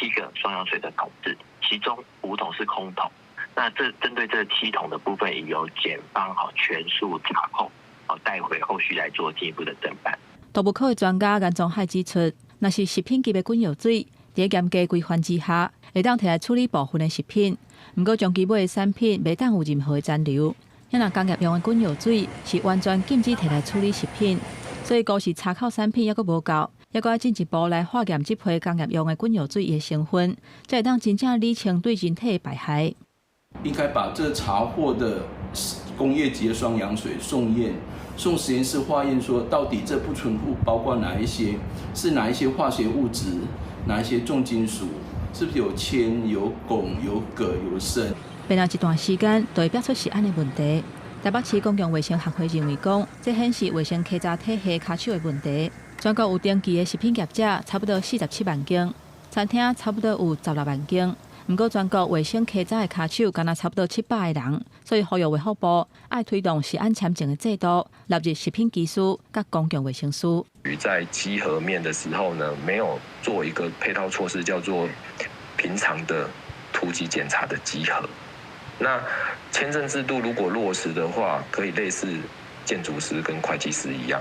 7個雙氧水的桶子，其中5桶是空桶。那這針對這7桶的部分，已由檢方好全數查控，好帶回後續來做進一步的偵辦。毒物科的專家顏宗海指出，若是食品級的滾藥水，佇嚴格規範之下，會當提來處理部分的食品。毋過，長期買的產品袂當有任何的殘留。若工業用的滾藥水是完全禁止提來處理食品，所以光是查扣產品猶閣無夠，猶閣愛進一步來化驗這批工業用的滾藥水的成分，才會當真正理清對人體的排害。應該把這查獲的工業級的雙氧水送驗，送實驗室化驗，說到底這不純物包括哪一些，是哪一些化學物質，哪一些重金屬，是不是有鉛、有汞、有鉻、有砷？變了一段時間，就會變出食安的問題。台北市公共衛生學會認為講，這顯示衛生稽查體系跤手的問題。全國有登記的食品業者差不多47萬間，餐廳差不多有16萬間。毋過，全國衛生稽查的跤手敢若差不多700個人，所以呼籲衛福部愛推動食安簽證的制度，納入食品技師佮公共衛生師。在稽核面的時候呢，沒有做一個配套措施，叫做平常的突擊檢查的稽核。那簽證制度如果落實的話，可以類似建築師跟會計師一樣。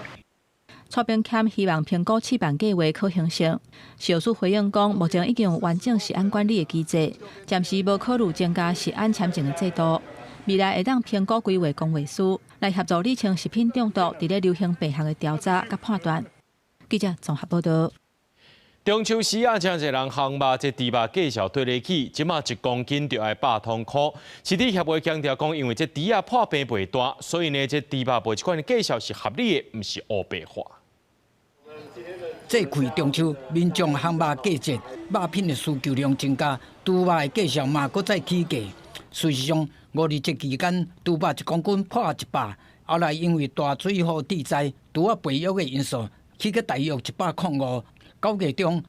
蔡炳謙希望評估試辦計畫可行性。食藥署回應講，目前已經有完整食安管理的機制，暫時無考慮增加食安簽證的制度。未來會當評估規劃公衛師來協助理清食品中毒佇咧流行病學的調查佮判斷。記者綜合報導。中秋時啊，誠濟人烘肉，這豬肉價數推咧起，這馬1公斤就愛100通箍。飼豬協會強調講，因為這豬仔破病袂大，所以呢，這豬肉賣這款的價數是合理的，毋是烏白話。這季中秋，民眾烘肉過節，肉品的需求量增加，豬肉的價數嘛閣再起價。事實上，五二節期間，豬肉1公斤破100，後來因為大水雨致災，豬仔肥育的因素，起到大約105。9月中，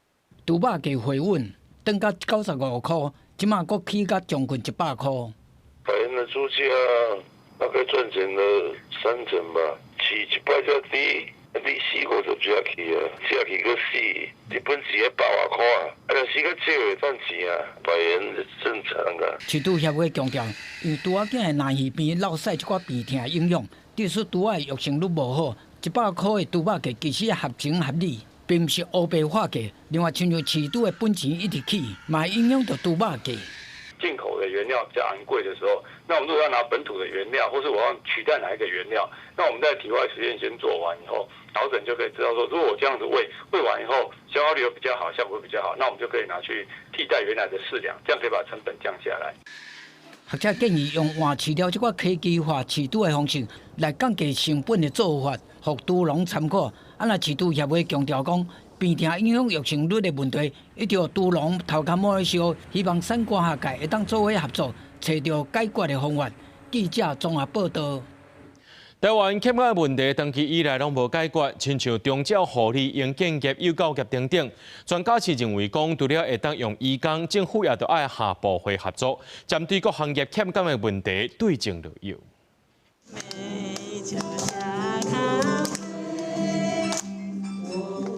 豬肉價回穩，轉到95箍，這馬閣起到將近100箍。台灣的豬價大概賺錢了3成吧，飼一擺較低，你死過就不要去啊，食去閣死，日本飼一百外箍啊，啊若死較少會賺錢啊，百元正常啊。飼豬協會強調，因為豬仔囝的奶魚病、落屎這寡病痛影響，致使豬仔的育成率無好，100箍的豬肉價其實合情合理。並毋是烏白話價，另外，親像飼豬的本錢一直起，嘛會影響著豬肉價。進口的原料比較昂貴的時候，那我們如果要拿本土的原料，或是我要取代哪一個原料，那我們在體外實驗先做完以後，導診就可以知道說，如果我這樣子餵，餵完以後消化率又比較好，效果比較好，那我們就可以拿去替代原來的飼糧，這樣可以把成本降下來。學者建議用換飼料這款科技化飼豬的方式來降低成本的做法，予豬農參考。啊，若飼豬協會強調講，病痛影響育成率的問題，一直予豬農頭殼摸咧燒，希望產官學界會當做伙合作，揣著解決的方法。記者綜合報道。台灣欠工的問題長期以來攏無解決，親像長照護理、營建業、幼教業等等，專家是認為講，除了會當用移工，政府也著愛跨部會合作，針對各行業欠工的問題對症落藥。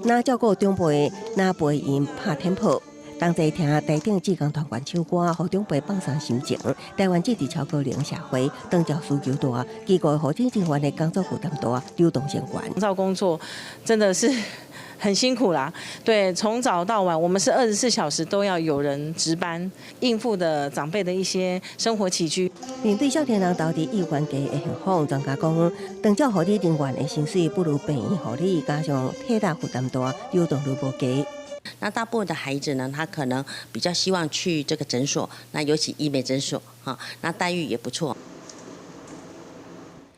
若照顧長輩，若陪𪜶拍天炮。同齊聽台頂志工團員唱歌，予長輩放鬆心情。台灣這佇超高齡社會，長照需求大，機構護理人員的工作負擔大，流動性懸。長照工作真的是很辛苦啦，對，從早到晚，我們是24小時都要有人值班，應付的長輩的一些生活起居。面對少年人投佇意願低的現況，專家講，長照護理人員的薪水不如病院護理，加上體力負擔大，流動率無低。那大部分的孩子呢，他可能比較希望去這個診所，那尤其醫美診所，哈，那待遇也不錯。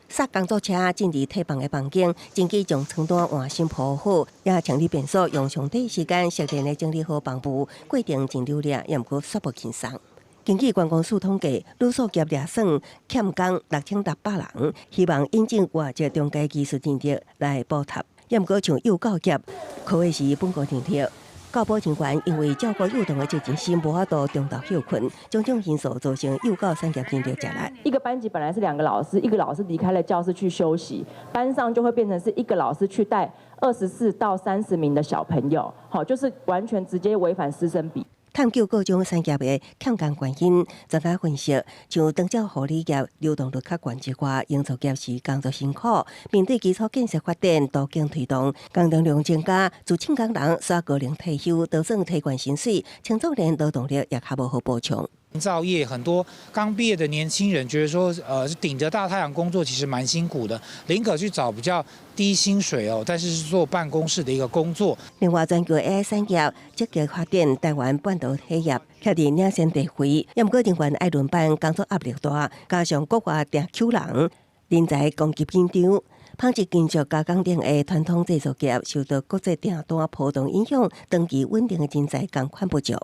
煞工作車進入退房的房間，真緊將床單換新鋪好，也清理便所，用上短時間熟練的整理好房務，過程真流利，也毋過煞無輕鬆。根據觀光署統計，旅宿業掠算欠工6600人，希望引進外籍中階技術人力來補貼，也毋過像幼教業，可謂是本國人力。教保人員因為照顧幼童的責任心無法度中晝歇睏，種種因素造成幼教產業人力吃力。一個班級本來是2個老師，一個老師離開了教室去休息，班上就會變成是一個老師去帶24到30名的小朋友，好，就是完全直接違反師生比。探究各種產業的欠工原因，專家分析，像長照護理業流動率較懸之外，營造業是工作辛苦，面對基礎建設發展、都更推動，工作量增加，自請工人煞高齡退休，就算提懸薪水，青壯年勞動力也較無好補充。營造業很多剛畢業的年輕人覺得說，頂着大太陽工作其實蠻辛苦的，寧可去找比較低薪水哦，但是是做辦公室的一個工作。另外，全球 AI 產業積極發展，台灣半導體業徛佇領先地位，也毋過人員愛輪班，工作壓力大，加上國外定搶人，人才供給緊張。紡織金屬加工等的傳統製造業受到國際訂單波動影響，長期穩定的人才共款不足。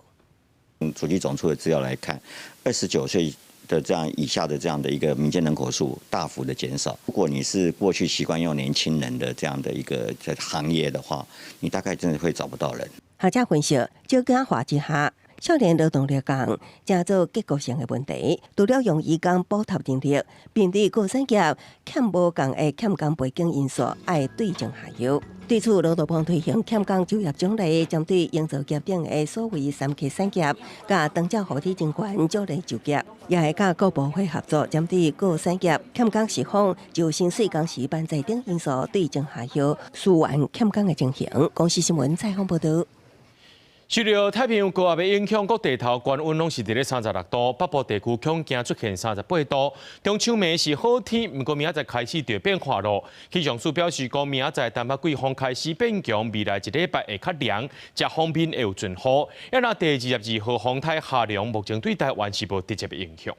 從主計總處的資料來看，29歲的這樣以下的這樣的一個民間人口數大幅的減少。如果你是過去習慣用年輕人的這樣的一個在行業的話，你大概真的會找不到人。學者分析，少子化之下，少年勞動力降，成做結構性的問題。除了用移工補貼人力，面對各產業欠無仝的欠工背景因素，愛對症下藥。對此，勞動部推行欠工就業獎勵，針對營造業等的所謂三客產業，佮長照護理人員獎勵就業，也會佮各部會合作，針對各產業欠工釋放，就薪水、工時、班制等因素對症下藥，紓緩欠工的情形。公視新聞採訪報導。受著太平洋高壓的影響，各地頭高溫攏是佇咧36度，北部地區恐驚出現38度。中秋暝是好天，毋過明仔載開始就變化咯。氣象署表示，講明仔載東北季風開始變強，未來一禮拜會較涼，食方面會有陣雨。啊，若第22號風台哈龍，目前對台灣是無直接的影響。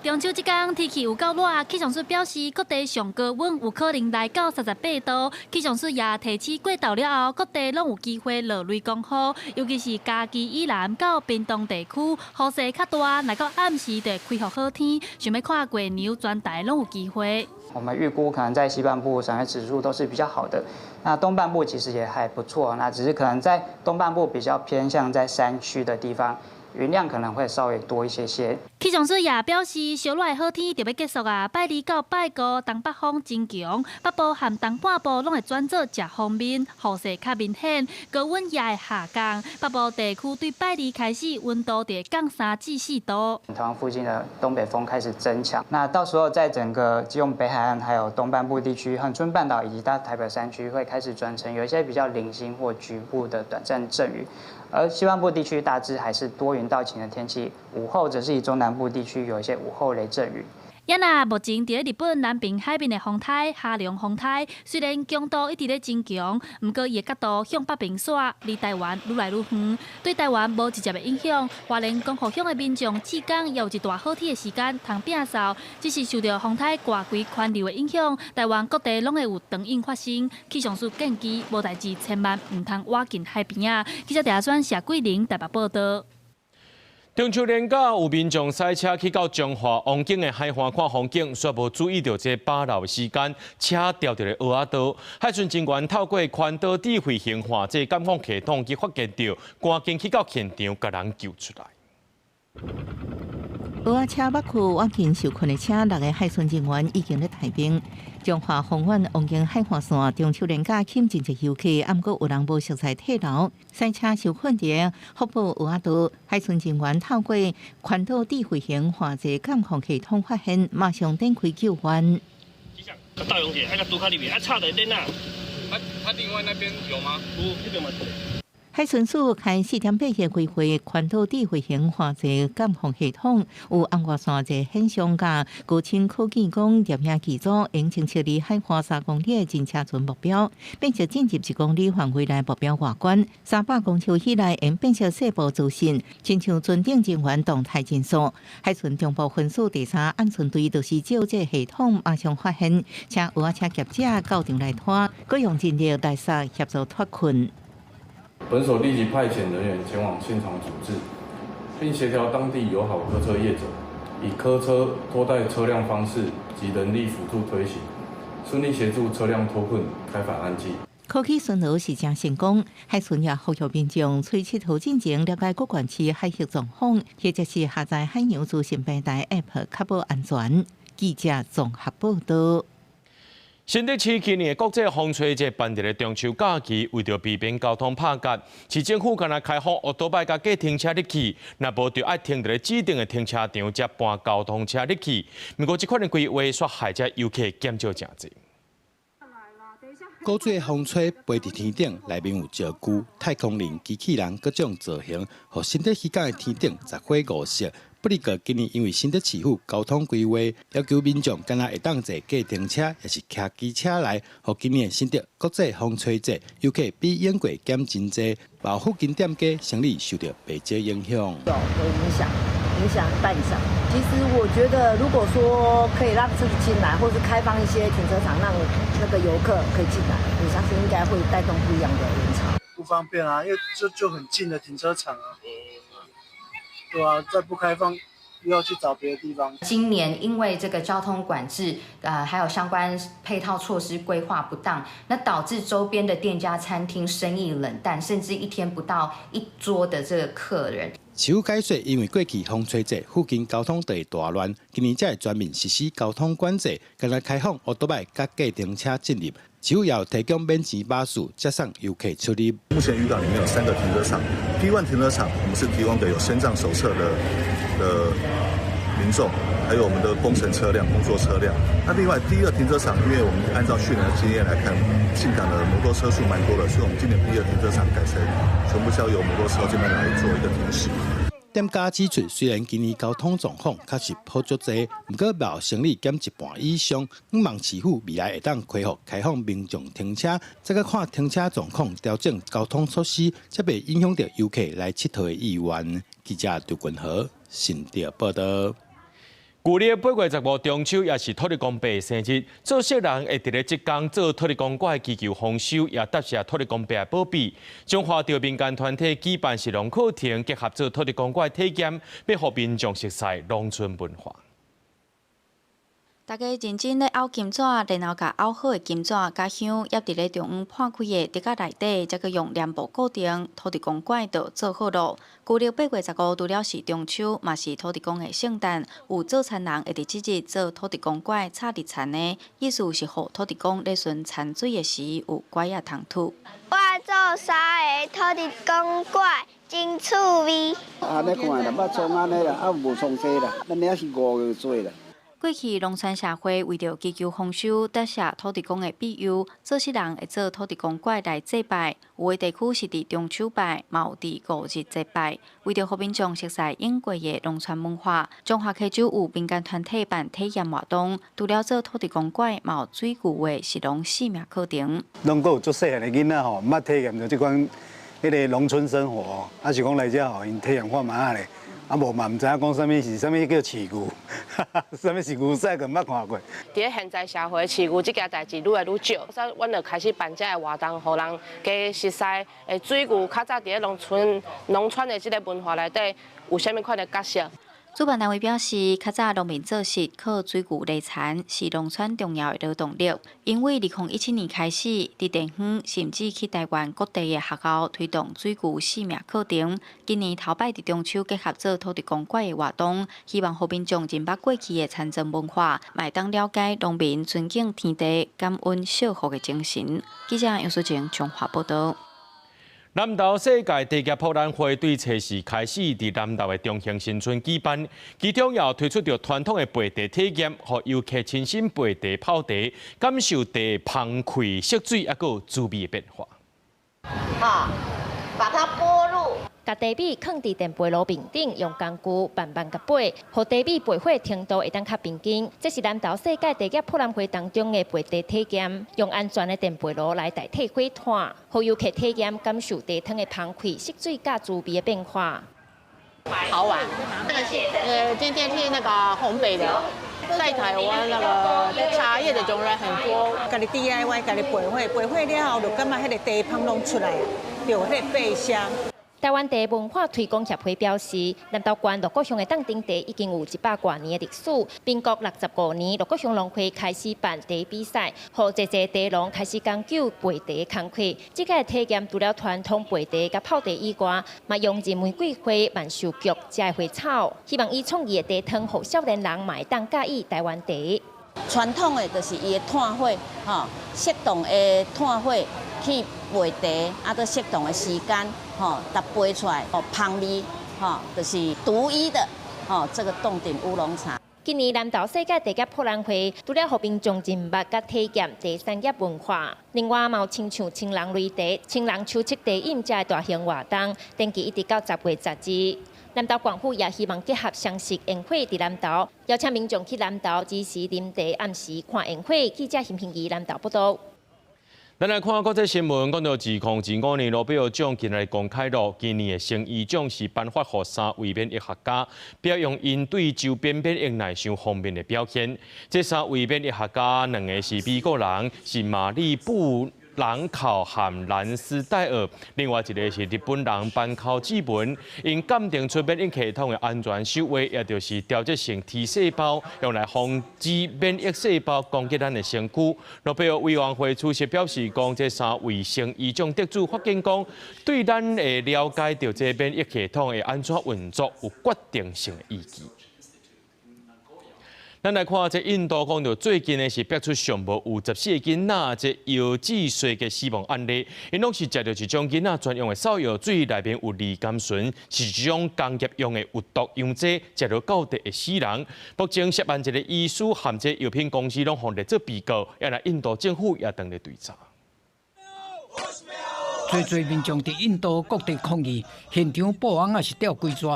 中秋這工天氣有夠熱，氣象署表示，各地上高溫有可能來到38度。氣象署也提醒過晝了後，各地攏有機會落雷公雨，尤其是嘉義以南到屏東地區，雨勢較大，來到暗時就會開予好天。想欲看月娘，全台攏有機會。我們預估可能在西半部賞月指數都是比較好的，那東半部其實也還不錯，那只是可能在東半部比較偏向在山區的地方。雲量可能會稍微多一些些。氣象署也表示，燒熱的好天就欲結束啊！拜二到拜五，東北風增強，北部和東半部攏會轉做食鋒面，雨勢較明顯，高溫也會下降。北部地區對拜二開始，溫度就會降3至4度。台灣附近的東北風開始增強，那到時候在整個基隆北海岸、還有東半部地區、恆春半島以及大台北山區，會開始轉成有一些比較零星或局部的短暫陣雨。而西半部地區大致還是多雲到晴的天氣，午後則是以中南部地區有一些午後雷陣雨。也若目前佇咧日本南平海面的風颱哈龍風颱，雖然強度一直咧增強，毋過伊的角度向北邊徙，離台灣愈來愈遠，對台灣無直接的影響。花蓮光復鄉的民眾至今猶有一大好天的時間通摒掃，只是受著風颱外圍環流的影響，台灣各地攏會有長湧發生。氣象署建議無代誌千萬毋通倚近海邊仔。記者鄭選謝桂玲台北報導。中秋連假有民眾駛車去到彰化王景的海岸看風景，卻無注意著這把老的時間，車掉佇咧蚵仔島。海巡人員透過環島智慧型化這監控系統去發現著，趕緊去到現場，共人救出來。蚵仔車捌去倚近受困的車，六个海巡人員已經咧待命。彰化豐原王景海岸線中秋連假吸引真濟遊客，毋過有人無熟似退樓，駛車受困佇福寶蚵仔島。海巡人員透過環島智慧型畫質監控系統發現，馬上展開救援。大勇姐，愛共拄較入去，啊插佇頂啊。他另外那邊有嗎？有，彼邊嘛。海巡署開4.8億規劃環島智慧型畫質監控系統，有紅外線這顯像佮高清科技光攝影機組，用清晰離海岸3公里的偵車船目標，變成進入1公里範圍內目標外觀。300公尺以內用變成細部資訊，親像船頂人員動態人數。海巡中部分署第三岸巡隊就是照這系統馬上發現，請蚵仔車業者到場來拖，閣用人力來索協助脫困。本所立即派遣人員前往現場處置，並協調當地友好客車業者，以客車拖帶車輛方式及人力輔助推行，順利協助車輛脫困，開返岸際。科技巡邏是誠成功，海巡也呼籲民眾揣𨑨迌進前了解各縣市海域狀況，或者是下載海洋資訊平台 App，確保安全。記者綜合報導。新竹市今年的國際風吹節辦佇咧中秋假期，為著避免交通拍結，市政府干焦開放歐多拜佮計程車入去，若無就愛停佇咧指定的停車場，才搬交通車入去。毋過這款的規劃，煞害遮遊客減少誠濟。古錐風吹飛佇天頂，內面有石具、太空人、機器人各種造型，予新竹漁港的天頂十火五色。不過今年因為新竹市府交通規劃，要求民眾干焦會當坐計程車，抑是騎機車來，予今年新竹國際風吹節遊客比往過減真濟，包括附近店家生意受著袂少影響。有影響，影響一半以上。其實我覺得，如果說可以讓車子進來，或是開放一些停車場，讓那個遊客可以進來，我相信應該會帶動不一樣的人潮。不方便啊，因為就很近的停車場啊。對啊，再不開放，又要去找別的地方。今年因為這個交通管制，還有相關配套措施規劃不當，那導致周邊的店家、餐廳生意冷淡，甚至一天不到一桌的這個客人。市府解說，因為過去風吹節附近交通就會大亂，今年才會全面實施交通管制，干焦開放歐多拜佮計程車進入。市府也有提供免錢巴士接送遊客出入。目前漁港裡面有三個停車場，P1 停車場我們是提供給有身障手冊的民眾，還有我們的工程車輛、工作車輛。那另外第二停車場，因為我們按照去年的經驗來看，進港的摩托車數蠻多的，所以我們今年第二停車場改成全部交由摩托車這邊來做一個停駛。店家指出，雖然今年交通狀況確實好足濟，毋過嘛生意減一半以上。向望市府未來會當恢復開放民眾停車，再閣看停車狀況調整交通措施，才袂影響著遊客來𨑨迌的意願。記者劉君和新竹報導。舊曆8月15中秋也是土地公伯的生日，做穑人會佇咧這工做土地公粿，祈求豐收，也答謝土地公伯的保庇。彰化著民間團體舉辦實農課程，結合做土地公粿體驗，欲予民眾熟似農村文化。大家認真咧拗金紙，然後共拗好的金紙佮香挹佇咧中央破開的竹仔內底，才閣用黏布固定，土地公粿就做好囉。舊曆8月15，除了是中秋，嘛是土地公的聖誕，有做田人會佇這日做土地公粿插佇田的，意思是予土地公咧巡田水的時有粿仔通吐。我做三个土地公粿，真趣味。按呢看啦，捌創按呢啦，啊無創濟啦，咱遐是5月做啦。過去農村社會為著祈求豐收，答謝土地公的庇佑，做穡人會做土地公粿來祭拜。有的地區是佇中秋拜，嘛有佇五日節拜。為著予民眾熟悉用過的農村文化，彰化溪州有民間團體辦體驗活動，除了做土地公粿，嘛有水牛的食農四命課程。攏閣有足細漢的囡仔吼，毋捌體驗著這款彼个農村生活，啊是講來遮吼，𪜶體驗看覓仔咧。啊無嘛，毋知影講啥物是啥物叫飼牛，啥物是牛仔，閣毋捌看過。佇咧現在社會，飼牛這件代誌愈來愈少，所以阮就開始辦這个活動，予人加熟似水牛較早佇咧農村、農村的這个文化內底有啥物款的角色。主辦單位表示，較早農民做穡靠水牛犁田，是農村重要的勞動力。因為2017年開始，佇地方甚至去台灣各地的學校推動水牛四命課程。今年頭擺佇中秋結合做土地公粿的活動，希望予民眾認捌過去的田莊文化，嘛會當了解農民尊敬天地、感恩惜福的精神。記者楊淑靜彰化報導。南投世界茶業博覽會對初四開始佇南投的中興新村舉辦，其中也推出著傳統的焙茶體驗，予遊客親身焙茶泡茶，感受茶芳氣、色水，猶閣有滋味的變化。好，把它撥入。共茶米囥佇電焙爐面頂，用工具慢慢共焙，予茶米焙火程度會當較平均。這是南投世界茶業博覽會當中的焙茶體驗，用安全的電焙爐來代替火炭，予遊客體驗感受茶湯的芳氣、色水佮滋味的變化。好玩，今天是那個烘焙的，在台灣那個茶葉的種類很多。家己 DIY，家己焙火，焙火了後就感覺彼个茶芳攏出來，著彼个焙香。台灣茶文化推廣協會表示，南投縣鹿谷鄉的凍頂茶已經有100多年的歷史。民國65年，鹿谷鄉農會開始辦茶比賽，予濟濟茶農開始講究焙茶工課。這個體驗除了傳統焙茶佮泡茶以外，嘛融入玫瑰花、萬壽菊這花草，希望以創意的茶湯，予少年人嘛會當佮意台灣茶。傳統的就是伊的炭火，吼，適當的炭火去焙茶，啊，閣適當的時間，吼，共焙出來，哦，芳味，吼，就是獨一的，吼，這個凍頂烏龍茶。今年南投世界茶業博覽會，除了予民眾認捌佮體驗茶產業文化，另外嘛有親像青人擂茶、青人手測茶飲這个大型活動，展期一直到10月12。南投縣府也希望結合雙十煙火佇南投，邀請民眾去南投支持啉茶、暗時看煙火。記者邢平儀南投報導。咱來看國際新聞，講到2025年諾貝爾獎今日公開囉，今年的生醫獎是頒發予三位免疫學家，表揚𪜶對周邊免疫耐受方面的表現。這三位免疫學家，兩个是美國人，是瑪麗布蘭考和蘭斯戴爾，另外一个是日本人坂口智文，𪜶鑑定出免疫系統的安全守衛，也就是調節性 T 細胞，用來防止免疫細胞攻擊咱的身軀。諾貝爾委員會主席表示，講這三位生醫獎得主發現講，對咱會了解著這免疫系統會按怎運作有決定性的意義。咱來看這印度講著最近呢是爆出上無有14個囡仔這藥劑衰竭死亡案例，𪜶攏是食著一種囡仔專用的掃藥水，內面有二甘醇，是一種工業用的有毒溶劑，食落到底會死人。目前涉案一个醫師和這藥品公司攏予列做被告，也來印度政府也當咧追查。濟濟民眾佇印度各地抗議，現場布網仔是吊幾逝。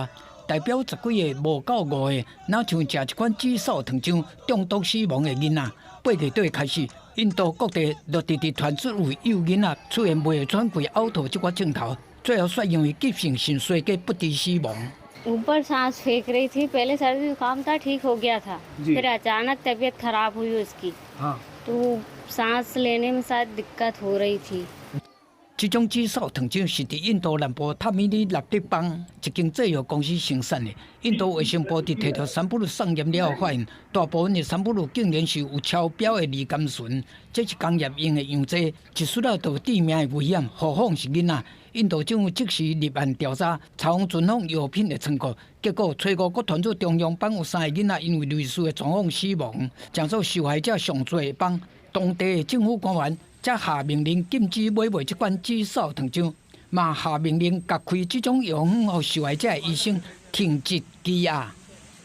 代表10幾个無夠5歲，若像食這款紫蘇糖漿中毒死亡的囡仔。8月底開始，印度各地陸續佇傳出有幼囡仔出現袂喘氣、嘔吐這款症頭，最後煞因為急性腎衰竭不治死亡。 ऊपर सांस फेंक रही थी, पहले सर्दी जुकाम था, ठीक हो गया था, फिर अचानक तबीयत खराब हुई उसकी, तो सांस लेने में शायद दिक्कत हो रही थी。這種紫蘇糖漿是佇印度南部塔米爾納德邦一間製藥公司生產的。印度衛生部佇提著三不送驗了後，發現大部分的三不竟然是有超標的二甘醇，這是工業用的溶劑，一啜了就有致命的危險，何況是囡仔。印度政府即時立案調查，查訪存放藥品的倉庫，結果初五閣傳出中央邦有三个囡仔因為類似的狀況死亡，成做受害者上濟的邦。當地的政府官員才下命令禁止買賣這款紫蘇糖漿，嘛下命令共開這種藥方予受害者的醫生停職羈押。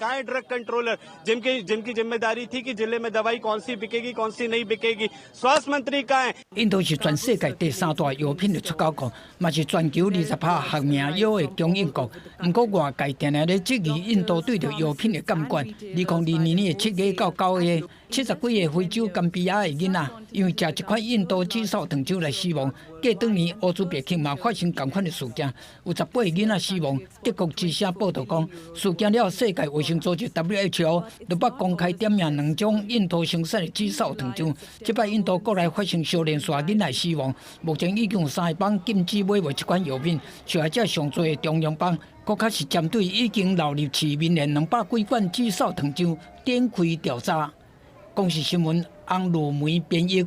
कहाँ ड्रग कंट्रोलर, जिनकी जिनकी जिम्मेदारी थी कि जिले में दवाई कौन सी बिकेगी, कौन सी नहीं बिकेगी? स्वास्थ्य मंत्री कहाँ है？印度是全世界第三大藥品的出口國，嘛是全球20趴學名藥的供應國。毋過外界定定咧質疑印度對著藥品的監管。2022年的7月到9月，70幾個非洲甘比亞的囡仔，因為食一款印度紫蘇糖漿來死亡。過當年烏茲別克嘛發生仝款的事件，有18個囡仔死亡。德國之聲報導講，事件了後，世界衛生組織 WHO 就捌公開點名兩種印度生產的紫蘇糖漿。這擺印度國內發生相連紲囡仔死亡，目前已經有三個邦禁止買賣這款藥品，受害者上濟的中央邦，閣較是針對已經流入市面的200幾罐紫蘇糖漿展開調查。公視新聞翁如梅編譯。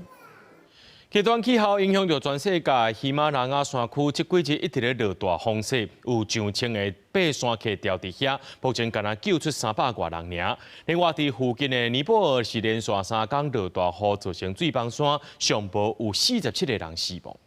極端氣候影響著全世界，喜馬拉雅山區這幾日一直咧落大風雪，有上千个爬山客牢佇遐，目前干焦救出300外人爾。另外，佇附近的尼泊爾是連續3工落大雨，造成水崩山，上無有47個人死亡。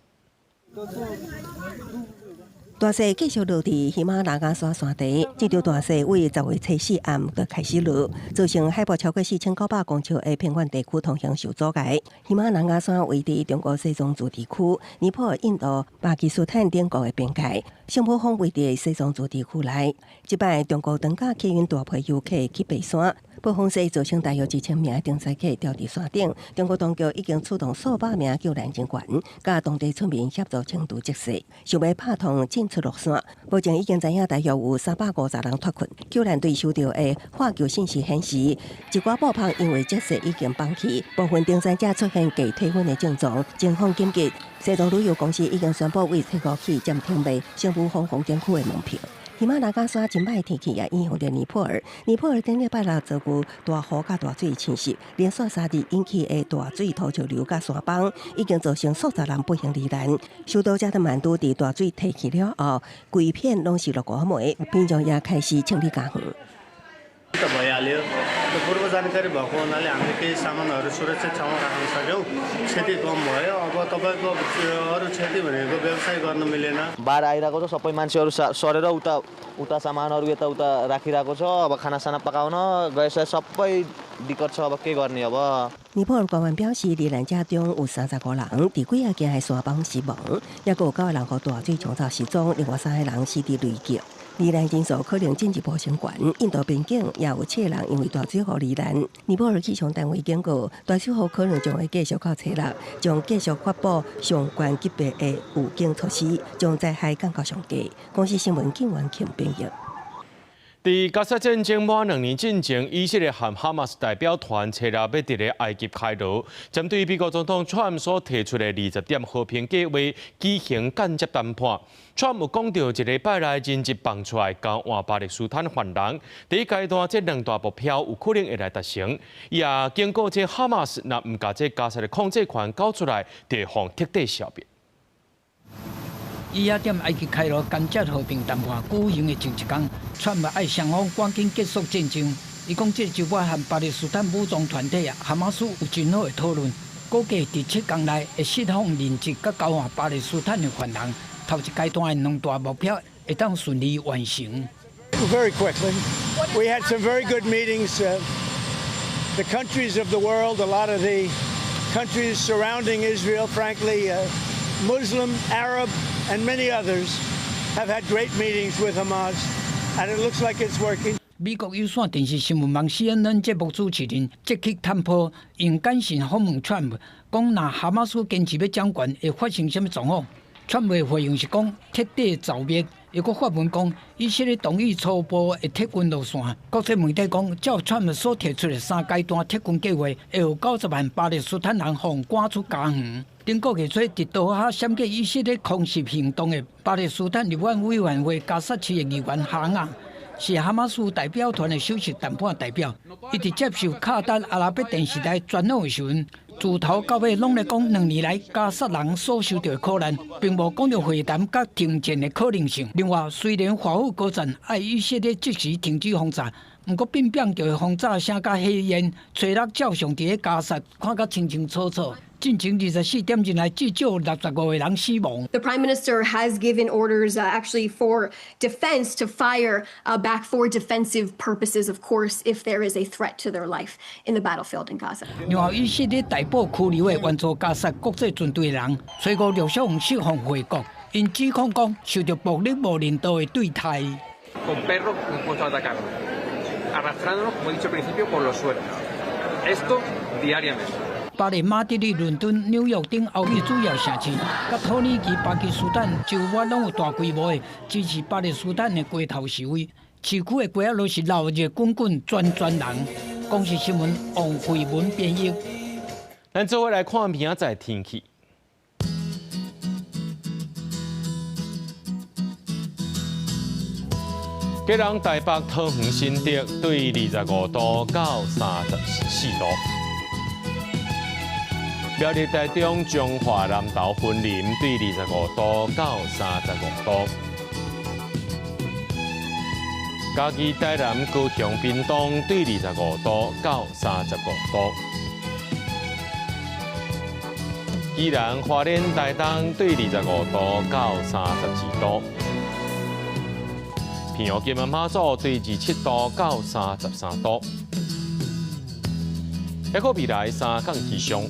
大雪繼續落佇喜馬拉雅山山頂，這場大雪為10月初四暗就開始落，造成海拔超過4900公尺的偏遠地區通行受阻礙。喜馬拉雅山位佇中國西藏自治區、尼泊爾、印度、巴基斯坦等國的邊界，聖母峰位佇西藏自治區內。這擺中國當家吸引大批遊客去爬山，暴風雪造成大約1000名的登山客牢佇山頂。中國當局已經出動數百名救難人員，佮當地村民協助清除積雪，想欲拍通進出路線。目前已經知影大約有350人脫困。救難隊收著的發球信息顯示，一寡布篷因為積雪已經崩去，部分登山者出現低體溫的症狀，情況緊急。西藏旅遊公司已經宣布為初五起暫停賣聖母峰風景區的門票。喜馬拉雅山真歹天氣也影響著尼泊爾。尼泊爾頂禮拜六遭遇大雨佮大水侵襲，連續3日引起的大水土石流佮山崩，已經造成數十人不幸罹難。首都加德滿都佇大水退去了後，規片攏是落雨糜，民眾也開始清理家園。 त भइहाल्यो। पूर्व जानकारी भएको हुनाले हामीले केही सामानहरू सुरक्षित ठाउँमा राख्न सक्यौँ। क्षति कम भयो। अब तपाईँको अरू क्षति भनेको व्यवसाय गर्न मिलेन। बाढ आइरहेको छ। सबै मान्छेहरू सरेर उता उता सामानहरू यताउता राखिरहेको छ। अब खानासाना पकाउन गैस सबै दिक्कत छ। अब के गर्ने अब? 尼泊爾官員表示，罹難者中有35人佇幾仔間的山崩死亡，抑閣有九個人予大水沖走失蹤，另外三個人死佇雷擊。罹難人數可能進一步升懸。印度邊境也有七個人因為大水雨罹難。尼泊爾氣象單位警告，大水雨可能將會繼續到初六，將繼續發布上懸級別的預警措施，將災害降到上低。公視新聞金元慶編譯。佇加沙戰爭滿2年進前，以色列和哈馬斯代表團初六欲佇咧埃及開鑼，針對美國總統川普所提出的20點和平計劃舉行間接談判。川普有講著一禮拜內人質放出來交換巴勒斯坦犯人，第一階段這兩大目標有可能會來達成。伊也警告這哈馬斯，若毋共這加沙的控制權交出來，就會予徹底消滅。以亞踮埃及開羅間接和平談判舉行的前一工，川普愛雙方趕緊結束戰爭。伊講這週末和巴勒斯坦武裝團體哈馬斯有真好的討論，估計佇7工內會釋放人質，佮交換巴勒斯坦的犯人。頭一階段的兩大目標會當順利完成。 Very quickly, we had some very good meetings. The countries of the world, a lot of the countries surrounding Israel, frankly, Muslim, Arab, and many others have had great meetings with Hamas, and it looks like it's working. 美國有線電視新聞網 CNN 節目主持人傑克坦波用簡訊訪問川普，講若哈馬斯堅持欲掌權，會發生啥物狀況？川普的回應是講徹底剿滅。伊閣發文講，以色列同意初步的撤軍路線。國際媒體講，照川普所提出的三階段撤軍計劃，會予90萬巴勒斯坦人予趕出家園。頂個月初，佇多哈閃過以色列空襲行動的巴勒斯坦立法委員會加薩市的議員哈亞，是哈馬斯代表團的首席談判代表。伊佇接受卡達阿拉伯電視台專訪的時陣，自頭到尾攏咧講2年來加薩人所受著的苦難，並無講著會談佮停戰的可能性。另外，雖然華府高層愛以色列即時停止轟炸，毋過變變叫的轟炸聲佮火焰，初六照相佇咧加薩看甲清清楚楚。進前24點鐘內至少65個人死亡。 The prime minister has given orders actually for defense to fire back for defensive purposes, of course, if there is a threat to their life in the battlefield in Gaza. 然後以色列逮捕拘留的援助加薩國際軍隊人，初五陸續釋放回國，𪜶指控講受著暴力無人道的對待。 Con perros dispuestos a atacarnos, arrastrándonos, como he dicho al principio, por los suelos. Esto diariamente. 巴黎、馬德里、倫敦、紐約等歐美主要城市，佮土耳其、巴基斯坦、周邊攏有大規模的支持巴勒斯坦的街頭示威。市區的街仔攏是鬧熱滾滾，全全人。公視新聞王慧文編譯。咱做伙來看明仔載天氣。基隆、台北、桃園、新竹對25度到34度。苗栗、台中、彰化、南投、雲林對25度到35度。嘉義、台南、高雄、屏東對25度到35度。宜蘭、花蓮、台東對25度到32度。澎湖、金門、馬祖對27度到33度。抑閣未來三工氣象。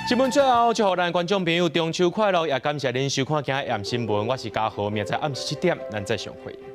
新聞最後，祝予咱觀眾朋友中秋快樂，也感謝恁收看今日暗新聞。我是嘉豪，明仔暗時7點，咱再相會。